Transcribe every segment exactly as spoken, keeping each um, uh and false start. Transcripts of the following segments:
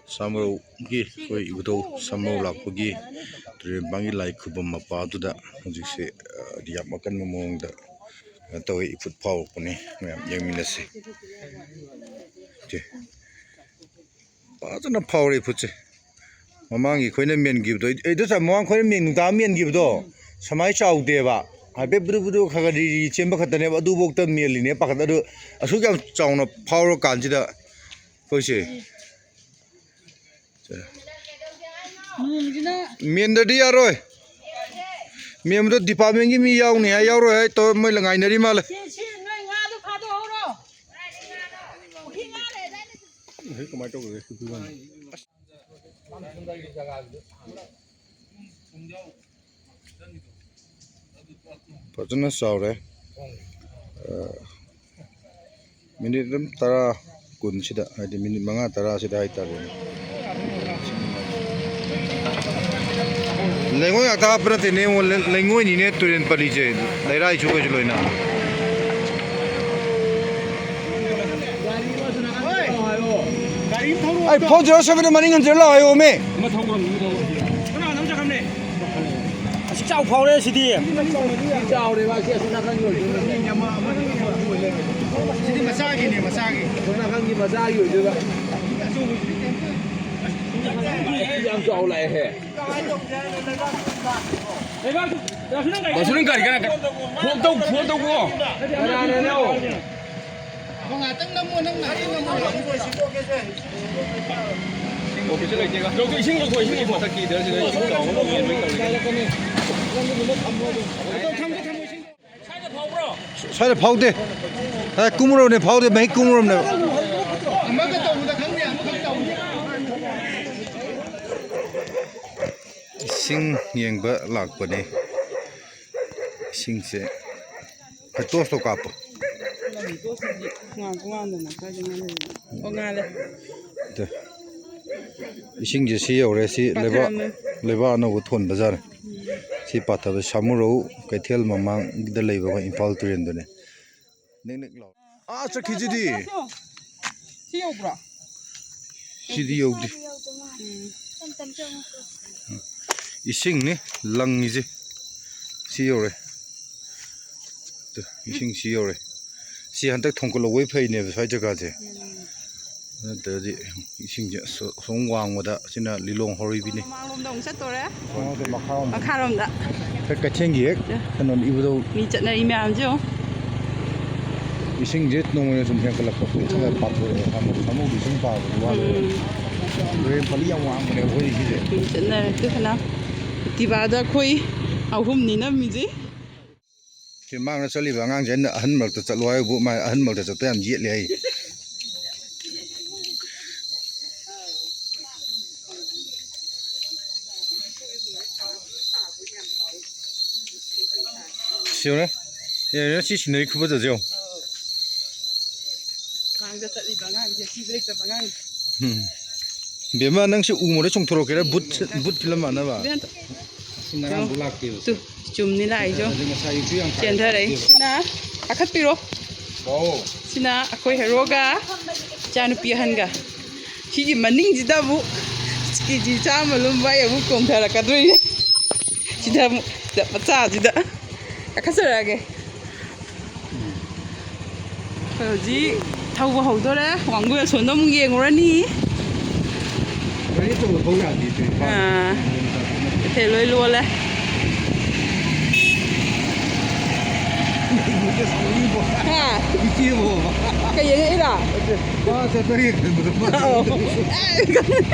ꯁꯥꯃꯔꯧꯒꯤ, ꯑꯩꯈꯣꯏ ꯏꯕꯨꯙꯧ ꯁꯥꯃꯔꯧ ꯂꯥꯛꯄꯒꯤ ꯇꯨꯔꯦꯟ ꯃꯄꯥꯟꯒꯤ ꯂꯥꯏ ꯈꯨꯕꯝ ꯃꯄꯥꯗꯨꯗ ꯍꯧꯖꯤꯛꯁꯦ, ꯑ, ꯌꯥꯝ ꯑꯀꯟꯕ ꯃꯑꯣꯡꯗ ꯀꯩꯅꯣ ꯇꯧꯋꯦ, ꯏꯐꯨꯠ ꯐꯥꯎꯔꯛꯄꯅꯦ꯫ ꯃꯌꯥꯝ ꯌꯦꯡꯃꯤꯟꯅꯁꯤ꯫ ꯁꯦ꯫ ꯐꯖꯅ ꯐꯥꯎꯔꯦ ꯏꯐꯨꯠꯁꯦ꯫ ꯃꯃꯥꯡꯒꯤ ꯑꯩꯈꯣꯏꯅ ꯃꯦꯟꯈꯤꯕꯗꯣ, ꯑꯩ-, ꯑꯩꯗꯣ ꯃꯃꯥꯡ ꯑꯩꯈꯣꯏꯅ ꯃꯦꯟ ꯅꯨꯡꯗꯥꯡ ꯃꯦꯟꯈꯤꯕꯗꯣ ꯁꯨꯃꯥꯏꯅ ꯆꯥꯎꯗꯦꯕ꯫ ꯍꯥꯏꯐꯦꯠ ꯕꯨꯗꯨ ꯕꯨꯗꯨ ꯈꯔ ꯈꯔ ꯔꯤ ꯔꯤ ꯆꯦꯟꯕ ꯈꯛꯇꯅꯦꯕ꯫ ꯑꯗꯨꯐꯧꯗ ꯃꯦꯜꯂꯤꯅꯦ ꯄꯥꯈꯠ꯫ ꯑꯗꯨ ꯑꯁꯨꯛ ꯌꯥꯝ ꯆꯥꯎꯅ ꯐꯥꯎꯔꯀꯥꯟꯁꯤꯗ ꯑꯩꯈꯣꯏꯁꯦ꯫ ꯃꯦꯟꯗꯗꯤ ꯌꯥꯔꯣꯏ꯫ ꯃꯦꯟꯕꯗꯣ ꯗꯤꯄꯥꯔꯠꯃꯦꯟꯒꯤ ꯃꯤ ꯌꯥꯎꯅꯤ ꯍꯥꯏ, ꯌꯥꯎꯔꯣꯏ ꯍꯥꯏ ꯇꯧꯔ ꯃꯣꯏ ꯉꯥꯏꯅꯔꯤ ꯃꯥꯜꯂꯦ꯫ ꯁꯤ, ꯁꯤ ꯅꯣꯏ ꯉꯥꯗꯣ ꯐꯥꯗꯣꯛꯍꯧꯔꯣ꯫ ꯄꯨꯈ꯭ꯔꯤ ꯉꯥ ꯂꯩꯔꯗꯥꯏꯅꯦ? ꯀꯃꯥꯏꯅ ꯇꯧꯒ꯭ꯔꯒꯦ? ꯐꯖꯅ ꯆꯥꯎꯔꯦ꯫ ꯑ, ꯃꯤꯅꯤꯠ ꯑꯗꯨꯝ ꯇꯔꯥ, ꯀꯨꯟꯁꯤꯗ, ꯍꯥꯏꯗꯤ ꯃꯤꯅꯤꯠ ꯃꯉꯥ ꯇꯔꯥꯁꯤꯗ ꯍꯥꯏꯇꯥꯔꯦꯅꯦ꯫ ꯂꯩꯉꯣꯏ ꯉꯥꯛꯇ ꯍꯥꯞꯄ ꯅꯠꯇꯦꯅꯦ, ꯂꯩꯉꯣꯏꯅꯤꯅꯦ ꯇꯨꯔꯦꯟ ꯄꯜꯂꯤꯁꯦ, ꯂꯩꯔꯥꯏꯁꯨ ꯀꯩꯁꯨ ꯂꯣꯏꯅ꯫ ꯑꯩ ꯐꯣꯔ ꯖꯦꯔꯣ ꯁꯚꯦꯟꯗ ꯃꯅꯤꯡ ꯍꯟꯖꯤꯜꯂ ꯂꯥꯛꯑꯣ ꯍꯥꯏꯌꯣꯃꯦ꯫ ꯑꯁꯤ ꯆꯥꯎ ꯐꯥꯎꯔꯦ ꯁꯤꯗꯤ꯫ ꯆꯥꯎꯔꯦꯕ ꯑꯁꯤ ꯑꯁꯣꯝ ꯅꯥꯀꯟꯒꯤ ꯑꯣꯏꯗꯣꯏꯅꯤ꯫ ꯁꯤꯗꯤ ꯃꯆꯥꯒꯤꯅꯦ, ꯃꯆꯥꯒꯤ꯫ ꯑꯁꯣꯝ ꯅꯥꯀꯟꯒꯤ ꯃꯆꯥꯒꯤ ꯑꯣꯏꯗꯣꯏꯕ꯫ ꯌꯥꯝ ꯆꯥꯎ ꯂꯥꯛꯑꯦꯍꯦ꯫ ꯕꯥꯁꯨ ꯅꯪ ꯒꯥꯔꯤ ꯀꯅꯥ ꯀꯅꯥ? ꯐꯣꯟ ꯇꯧ, ꯐꯣꯟ ꯇꯧꯀꯣ꯫ ꯀꯅꯥꯅꯅꯣ? ꯉꯥꯛꯇꯪ ꯅꯝꯃꯣ, ꯅꯪ ꯉꯥꯛꯇꯪ ꯅꯝꯃꯣ꯫ ꯑꯣꯐꯤꯁꯇ ꯂꯩꯇꯦ꯫ ꯂꯧꯊꯣꯛ, ꯏꯁꯤꯡ ꯂꯧꯊꯣꯛ, ꯏꯁꯤꯡ ꯂꯧꯊꯣꯛ꯫ ꯃꯊꯛꯀꯤꯗ ꯁꯤꯗ ꯏꯁꯤꯡ ꯆꯥꯎꯕ ꯑꯃ ꯃꯦꯟꯕꯩ ꯇꯧꯔꯤ꯫ ꯁ꯭ꯋꯥꯏꯗ ꯐꯥꯎꯗꯦ꯫ ꯑꯦ, ꯀꯨꯝꯃꯨꯔꯕꯅꯦ, ꯐꯥꯎꯗꯦ, ꯃꯍꯤꯛ ꯀꯨꯝꯃꯨꯔꯕꯅꯦꯕ꯫ ꯏꯁꯤꯡ ꯌꯦꯡꯕ ꯂꯥꯛꯄꯅꯦ꯫ ꯏꯁꯤꯡꯁꯦ꯫ ꯍꯣꯏ, ꯇꯣꯁꯇꯣ ꯀꯥꯞꯄꯣ꯫ ꯉꯥꯟꯁꯨ ꯉꯥꯟꯗꯅ ꯀꯥꯏꯗ ꯉꯥꯟꯗꯣꯏꯅꯣ? ꯑꯣ, ꯉꯥꯜꯂꯦ꯫ ꯑꯗ ꯏꯁꯤꯡꯁꯦ ꯁꯤ ꯌꯧꯔꯦ꯫ ꯁꯤ ꯂꯩꯕꯥꯛ, ꯄꯥꯊꯔꯝꯃꯦ꯫ ꯂꯩꯕꯥꯛ ꯑꯅꯧꯕ ꯊꯣꯟꯕꯖꯥꯠꯅꯤ꯫ ꯁꯤ ꯄꯥꯊꯕ ꯁꯥꯃꯨꯔꯧ ꯀꯩꯊꯦꯜ ꯃꯃꯥꯡꯗ ꯂꯩꯕ ꯑꯩꯈꯣꯏ ꯏꯝꯐꯥꯜ ꯇꯨꯔꯦꯜꯗꯨꯅꯦ꯫ ꯅꯤꯛ ꯅꯤꯛ ꯂꯥꯎ꯫ ꯑꯥ ꯆꯠꯈꯤꯁꯤꯗꯤ꯫ ꯁꯤ ꯌꯧꯕ꯭ꯔꯣ? ꯁꯤꯗꯤ ꯌꯧꯗꯦ꯫ ꯏꯁꯤꯡꯅꯤ ꯂꯪꯉꯤꯁꯦ꯫ ꯁꯤ ꯌꯧꯔꯦ꯫ ꯇꯨ, ꯏꯁꯤꯡ ꯁꯤ ꯌꯧꯔꯦ꯫ ꯁꯤ ꯍꯟꯗꯛ ꯊꯣꯡꯀꯠꯍꯧꯕꯩ ꯐꯩꯅꯦꯕ ꯁ꯭ꯋꯥꯏ ꯖꯒꯥꯁꯦ꯫ ꯎꯝ꯫ ꯅꯠꯇ꯭ꯔꯗꯤ ꯏꯁꯤꯡꯁꯦ ꯑꯁ-, ꯑꯁꯣꯝ ꯋꯥꯡꯃꯗ ꯁꯤꯅ ꯂꯤꯂꯣꯡ ꯍꯧꯔꯩꯕꯤꯅꯤ꯫ ꯃꯃꯥꯡꯂꯣꯝꯗ ꯑꯃꯨꯛ ꯆꯠꯇꯣꯔꯦ꯫ ꯃꯈꯥꯔꯣꯝꯗ꯫ ꯃꯈꯥꯔꯣꯝꯗ꯫ ꯃꯈꯥꯔꯣꯝꯗ꯫ ꯑꯩꯈꯣꯏ ꯀꯩꯊꯦꯜꯒꯤ ꯍꯦꯛ ꯀꯩꯅꯣ ꯏꯕꯨꯙꯧ꯫ ꯃꯤ ꯆꯠꯅꯔꯤ ꯃꯌꯥꯝꯁꯦ ꯌꯦꯡꯉꯣ꯫ ꯏꯁꯤꯡꯁꯦ ꯅꯣꯡꯃꯩꯅ ꯁꯨꯝ ꯍꯦꯟꯒꯠꯂꯛꯄ꯫ ꯏꯁꯤꯡ ꯎꯝ꯫ ꯄꯥꯊꯣꯛꯑꯦ꯫ ꯁꯥꯃꯨ-, ꯁꯥꯃꯨꯗꯤ ꯏꯁꯤꯡ ꯄꯥꯕꯗꯤ ꯋꯥꯗꯕ꯫ ꯎꯝ꯫ ꯇꯨꯔꯦꯟ ꯄꯜꯂꯤ ꯌꯥꯝ ꯋꯥꯡꯕꯅꯦ ꯑꯩꯈꯣꯏ ꯁꯤꯁꯦ꯫ ꯃꯤ ꯆꯠꯅꯔꯦ꯫ ꯑꯗꯨ ꯐꯅ ꯑꯦꯛꯇꯤꯚꯥꯗ ꯑꯩꯈꯣꯏ ꯑꯍꯨꯝꯅꯤ ꯅꯝꯃꯤꯁꯦ꯫ ꯁꯤ ꯃꯥꯡꯗ ꯆꯠꯂꯤꯕ ꯑꯉꯥꯡꯁꯦ ꯑꯩꯅ ꯑꯍꯟ ꯃꯔꯛꯇ ꯆꯠꯂꯣ ꯍꯥꯏꯕꯨ ꯃꯥ ꯑꯍꯟ ꯃꯔꯛꯇ ꯆꯠꯄ ꯌꯥꯝ ꯌꯦꯠꯂꯦ ꯍꯥꯏ꯫ ꯁꯤ ꯌꯦꯡꯉꯨꯅꯦ꯫ ꯌꯦꯡꯉꯨꯅꯦ, ꯁꯤ ꯁꯤꯅꯔꯤ ꯈꯨꯐꯖꯁꯦ ꯌꯦꯡꯉꯨ꯫ ꯃꯥꯡꯗ ꯆꯠꯂꯤꯕ ꯑꯉꯥꯡꯁꯦ, ꯁꯤꯗ ꯂꯩꯇꯕ ꯑꯉꯥꯡꯁꯦ꯫ ꯎꯝ꯫ ꯕꯦꯝꯃ, ꯅꯪꯁꯨ ꯎ ꯃꯣꯔꯣꯛ ꯆꯣꯡꯊꯣꯔꯛꯀꯦꯔꯥ? ꯕꯨꯠ, ꯕꯨꯠ ꯐꯤꯂꯝ ꯃꯥꯟꯅꯕ꯫ ꯏꯕꯦꯟꯇꯣ꯫ ꯑꯁ, ꯉꯔꯥꯡꯕꯨ ꯂꯥꯛꯇꯦꯕ꯫ ꯇꯨ, ꯆꯨꯝꯅꯤ ꯂꯥꯛꯏꯁꯦ꯫ ꯑꯗꯨ ꯉꯁꯥꯏ ꯑꯌꯨꯛꯁꯨ ꯌꯥꯝ ꯆꯦꯟꯊꯔꯛꯏ꯫ ꯀꯥꯏꯗꯦ꯫ ꯁꯤꯅ ꯀꯥꯈꯠꯄꯤꯔꯣ꯫ ꯋꯥꯎ꯫ ꯁꯤꯅ ꯑꯩꯈꯣꯏ ꯍꯦꯔꯣꯒ ꯏꯆꯥꯅꯨꯄꯤ ꯑꯍꯟꯒ꯫ ꯁꯤꯒꯤ ꯃꯅꯤꯡꯁꯤꯗ ꯑꯃꯨꯛ ꯀꯦ ꯖꯤ ꯆꯥꯝꯃ ꯂꯨꯝꯕ ꯑꯩ ꯑꯃꯨꯛ ꯇꯣꯡꯊꯔꯛꯀꯗꯣꯏꯅꯦ꯫ ꯁꯤꯗ ꯑꯃꯨꯛ ꯃꯆꯥꯁꯤꯗ ꯀꯥꯈꯠꯆꯔꯛꯑꯒꯦ꯫ ꯑꯩꯈꯣꯏ ꯍꯧꯖꯤꯛ ꯊꯧꯕ ꯍꯧꯗꯣꯔꯦ꯫ ꯋꯥꯡꯒꯣꯏ ꯑꯁꯣꯝꯗ ꯑꯃꯨꯛ ꯌꯦꯡꯉꯨꯔꯅꯤ꯫ ꯒꯥꯔꯤ ꯑꯆꯧꯕ ꯊꯧ ꯌꯥꯗꯦ ꯇꯧꯔꯤꯁꯦ꯫ ꯑꯥ꯫ ꯀꯩꯊꯦꯜ ꯂꯣꯏ ꯂꯣꯜꯂꯦ꯫ ꯍꯥ? ꯏꯆꯦꯕꯣ꯫ ꯀꯩ ꯌꯦꯡꯉꯛꯏꯔꯣ? ꯅꯠꯇꯦ, ꯃꯥ ꯆꯠꯄ ꯌꯦꯡꯍꯟꯕꯗꯣ ꯃꯥ ꯑꯧ꯫ ꯆꯠꯄ꯫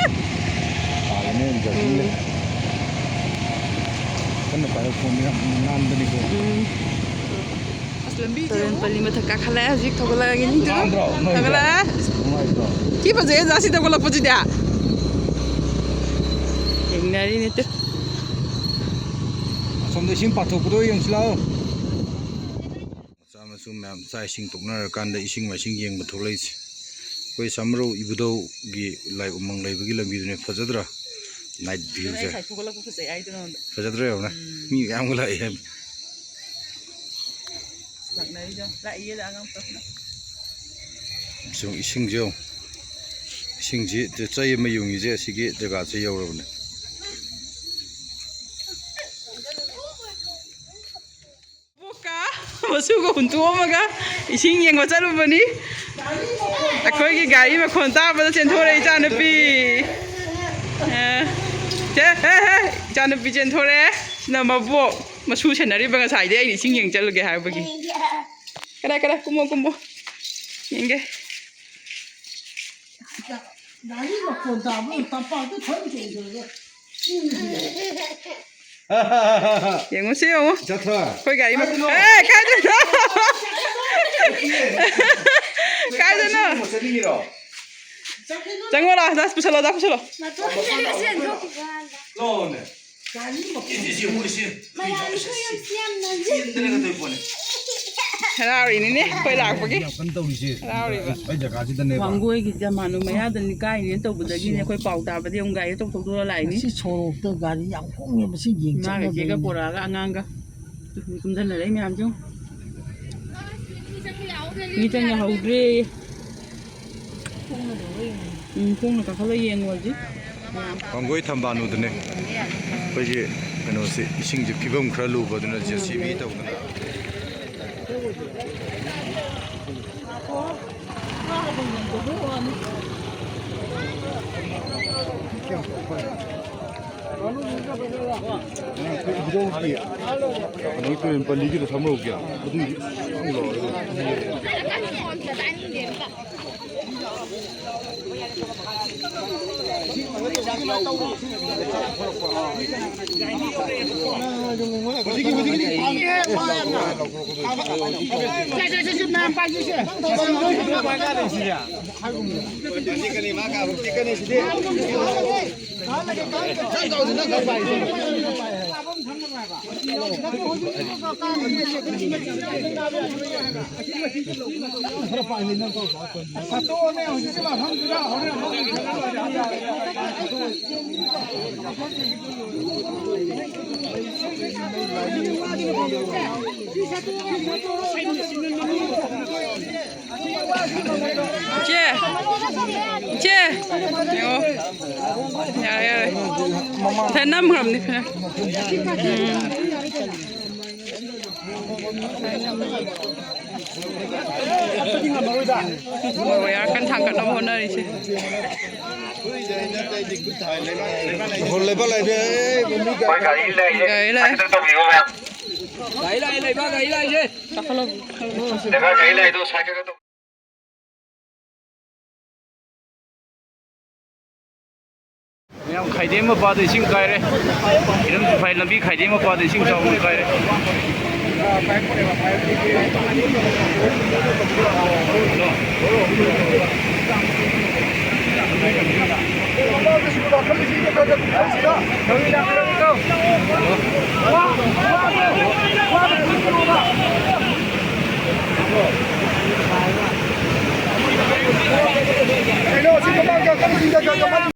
ꯄꯥꯜꯂꯅꯤ ꯑꯗꯨꯝ ꯆꯠꯁꯤꯜꯂꯦ꯫ ꯎꯝ꯫ ꯀꯟꯅ ꯄꯥꯏꯔꯛꯄ ꯃꯌꯥꯝ ꯅꯥꯟꯕꯅꯤꯀꯣ꯫ ꯎꯝ꯫ ꯑꯁ, ꯂꯝꯕꯤꯁꯦ ꯇꯨꯔꯦꯟ ꯑꯃꯨꯛ ꯄꯜꯂꯤ ꯃꯊꯛ ꯀꯥꯈꯠꯂꯛꯑꯦ꯫ ꯍꯧꯖꯤꯛ ꯊꯧꯒꯠꯂꯛꯑꯒꯦ꯫ ꯅꯤꯡꯊꯤꯔꯣ꯫ ꯅꯥꯟꯗ꯭ꯔꯣ ꯅꯣꯏꯁꯦ? ꯊꯧꯒꯠꯂꯛꯑꯦ꯫ ꯅꯨꯡꯉꯥꯏꯇ꯭ꯔꯣ? ꯊꯤ ꯐꯖꯩꯌꯦ, ꯑꯣꯖꯥ, ꯁꯤ ꯊꯧꯒꯠꯂꯛꯄꯁꯤꯗꯤ꯫ ꯌꯦꯡꯅꯔꯤꯅꯦ ꯇꯨ꯫ ꯑꯁꯣꯝꯗ ꯏꯁꯤꯡ ꯄꯥꯊꯣꯛꯄꯗꯣ ꯌꯦꯡꯁꯤ ꯂꯥꯛꯑꯣ꯫ ꯃꯆꯥ ꯃꯁꯨ ꯃꯌꯥꯝ ꯆꯥꯛ ꯏꯁꯤꯡ ꯇꯣꯛꯅꯔꯀꯥꯟꯗ ꯏꯁꯤꯡ ꯃꯥꯏꯁꯤꯡ ꯌꯦꯡꯕ ꯊꯣꯛꯂꯛꯏꯁꯦ꯫ ꯑꯩꯈꯣꯏ ꯁꯝꯕ꯭ꯔꯧ ꯏꯕꯨꯙꯧꯒꯤ ꯂꯥꯏ ꯎꯃꯪ ꯂꯩꯕꯒꯤ ꯂꯝꯕꯤꯗꯨꯅꯦ꯫ ꯐꯖꯗ꯭ꯔꯥ? Night view ꯁꯦ꯫ ꯑꯗꯨꯅ ꯑꯩ ꯉꯁꯥꯏ ꯊꯧꯒꯠꯂꯛꯄ ꯐꯖꯩ ꯍꯥꯏꯗꯣ ꯅꯉꯣꯟꯗ꯫ ꯐꯖꯗ꯭ꯔꯥ ꯌꯦꯡꯉꯨꯅꯦ꯫ ꯎꯝ꯫ ꯃꯤ ꯃꯌꯥꯝꯒ ꯂꯥꯛꯑꯦ ꯍꯥꯏꯕ꯫ ꯂꯥꯛꯅꯔꯤꯗꯣ꯫ ꯂꯥꯛꯏꯌꯦ ꯑꯉꯥꯡ ꯄꯨꯔꯛꯄꯗꯣ꯫ ꯁꯨꯝ ꯏꯁꯤꯡꯁꯦ ꯌꯦꯡꯉꯨ꯫ ꯏꯁꯤꯡ ꯏꯁꯤꯡꯁꯤ ꯆꯩ ꯑꯃ ꯌꯨꯡꯉꯤꯁꯦ ꯑꯁꯤꯒꯤ ꯖꯒꯥꯁꯦ ꯌꯧꯔꯕꯅꯦ꯫ ꯕꯣꯛꯀ ꯃꯆꯨꯒ ꯍꯨꯟꯇꯣꯛꯑꯝꯃꯒ ꯏꯁꯤꯡ ꯌꯦꯡꯕ ꯆꯠꯂꯨꯕꯅꯤ꯫ ꯑꯩꯈꯣꯏꯒꯤ ꯒꯥꯔꯤ ꯃꯈꯣꯟ ꯇꯥꯕꯗ ꯆꯦꯟꯊꯣꯔꯛꯑꯦ ꯏꯆꯥꯅꯨꯄꯤ꯫ ꯑꯦ, ꯆꯦ-, ꯍꯦ, ꯍꯦ, ꯏꯆꯥꯅꯨꯄꯤ ꯆꯦꯟꯊꯣꯔꯛꯑꯦ꯫ ꯁꯤꯅ ꯃꯕꯣꯛ ꯃꯁꯨ ꯁꯦꯟꯅꯔꯤꯕ, ꯉꯁꯥꯏꯗꯩ ꯑꯩꯅ ꯏꯁꯤꯡ ꯌꯦꯡ ꯆꯠꯂꯨꯒꯦ ꯍꯥꯏꯕꯒꯤ꯫ ꯀꯗꯥꯏ, ꯀꯗꯥꯏ, ꯀꯨꯝꯃꯣ, ꯀꯨꯝꯃꯣ꯫ ꯌꯦꯡꯒꯦ꯫ ꯒꯥꯔꯤ ꯃꯈꯣꯟ ꯇꯥꯕ ꯇꯝꯄꯥꯛꯇ ꯊꯧꯔꯤ ꯆꯣꯡꯗꯣꯏꯔꯣ? ꯌꯦꯡꯉꯨꯁꯤ, ꯌꯦꯡꯉꯨ꯫ ꯆꯠꯈ꯭ꯔꯣ꯫ ꯑꯩꯈꯣꯏ ꯒꯥꯔꯤ ꯃꯈꯣꯟ꯫ ꯀꯥꯏꯗꯅꯣ? ꯑꯦ, ꯀꯥꯏꯗꯅꯣ? ꯀꯥꯏꯗꯅꯣ? ꯆꯠꯅꯤꯡꯉꯤꯔꯣ? ꯆꯪꯉꯣ, ꯂꯥꯛꯑꯣ, ꯗꯥ, ꯄꯨꯁꯜꯂꯣ, ꯗꯥ, ꯄꯨꯁꯜꯂꯣ꯫ ꯂꯥꯛꯑꯣꯅꯦ꯫ ꯏꯁ, ꯏꯁ, ꯏꯁ, ꯏꯁ꯫ ꯃꯌꯥꯝꯁꯨ ꯌꯥꯝ ꯆꯦꯟꯅꯁꯤ꯫ ꯆꯦꯟꯗꯅꯒ ꯇꯧꯔꯤꯄꯣꯠꯅꯤ꯫ ꯍꯔꯥꯎꯔꯤꯅꯤꯅꯦ ꯑꯩꯈꯣꯏ ꯂꯥꯛꯄꯒꯤ꯫ ꯌꯥꯝ ꯀꯟꯅ ꯇꯧꯔꯤꯁꯦ꯫ ꯍꯔꯥꯎꯔꯤꯕ꯫ ꯑꯩ ꯖꯒꯥꯁꯤꯗꯅꯦꯕ꯫ ꯋꯥꯡꯒꯣꯏꯒꯤ ꯖꯃꯥꯅꯨ ꯃꯌꯥꯗꯅꯤ ꯀꯥꯏꯅꯦꯅ ꯇꯧꯕꯗꯒꯤꯅꯦ ꯑꯩꯈꯣꯏ ꯄꯥꯎ ꯇꯥꯕꯗꯤ ꯑꯃꯨꯛ ꯒꯥꯔꯤ ꯑꯆꯧ ꯊꯧꯗꯣꯔ ꯂꯥꯛꯏꯅꯤ꯫ ꯁꯤ ꯁꯣꯔꯣꯛꯇ ꯒꯥꯔꯤ ꯌꯥꯝ ꯍꯣꯡꯉꯦ, ꯃꯁꯤ ꯌꯦꯡ ꯏꯃꯥꯒ ꯆꯠꯅꯕ ꯏꯆꯦꯒ ꯄꯣꯔꯛꯑꯒ ꯑꯉꯥꯡꯒ ꯀꯨꯝꯊꯅꯔꯛꯏ ꯃꯌꯥꯝꯁꯦ꯫ ꯃꯤ ꯆꯪ ꯌꯥꯍꯧꯗ꯭ꯔꯦ꯫ ꯎꯝ, ꯈꯣꯡꯅ ꯀꯥꯈꯠꯂ ꯌꯦꯡꯉꯨꯔꯁꯤ꯫ ꯋꯥꯡꯒꯣꯏ ꯊꯝꯕꯥꯜꯅꯨꯗꯅꯦ ꯑꯩꯈꯣꯏꯒꯤ ꯀꯩꯅꯣꯁꯤ, ꯏꯁꯤꯡꯁꯦ ꯐꯤꯕꯝ ꯈꯔ ꯂꯨꯕ ꯑꯗꯨꯅ ꯖꯦ ꯁꯤ ꯕꯤ ꯇꯧꯗꯅ꯫ ꯀꯩꯅꯣꯒꯤ ꯇꯨꯔꯦꯟ ꯄꯜꯂꯤꯒꯤꯗ ꯊꯝꯃꯧꯒꯦ꯫ ꯑꯗꯨꯏꯗꯤ ꯏꯆꯦ, ꯏꯆꯦ, ꯌꯦꯡꯉꯣ꯫ ꯌꯥꯔꯦ, ꯌꯥꯔꯦ꯫ ꯉꯁꯥꯏ ꯅꯝꯈ꯭ꯔꯕꯅꯤ ꯈꯔ꯫ ꯎꯝ꯫ ꯃꯣꯏ ꯋꯥꯌꯔ ꯀꯟꯅ ꯊꯥꯡꯒꯠꯅꯕ ꯍꯣꯠꯅꯔꯤꯁꯦ꯫ ꯍꯣ, ꯂꯩꯕꯥꯛ ꯂꯩꯔꯦ꯫ ꯑꯩꯈꯣꯏ ꯒꯥꯔꯤ ꯂꯩꯔꯦ꯫ ꯒꯥꯔꯤ ꯂꯩꯔꯦ꯫ ꯁꯥꯏꯀꯜ ꯇꯧꯕꯤꯌꯣ, ꯃꯌꯥꯝ꯫ ꯒꯥꯔꯤ ꯂꯥꯛꯑꯦ, ꯂꯩꯕꯥꯛ ꯒꯥꯔꯤ ꯂꯥꯛꯏꯁꯦ꯫ ꯀꯥꯈꯠꯂꯣ꯫ ꯂꯩꯕꯥꯛ ꯒꯥꯔꯤ ꯂꯥꯛꯏꯗꯣ ꯁꯥꯏꯀꯜꯒ ꯇꯧ- ꯃꯌꯥꯝ, ꯈꯥꯏꯗꯦꯝ ꯃꯄꯥꯗ ꯏꯁꯤꯡ ꯀꯥꯏꯔꯦ꯫ ꯏꯔꯝ ꯁꯤꯐꯥꯏ ꯂꯝꯕꯤ ꯈꯥꯏꯗꯦꯝ ꯃꯄꯥꯗ ꯏꯁꯤꯡ ꯆꯥꯎꯅ ꯀꯥꯏꯔꯦ꯫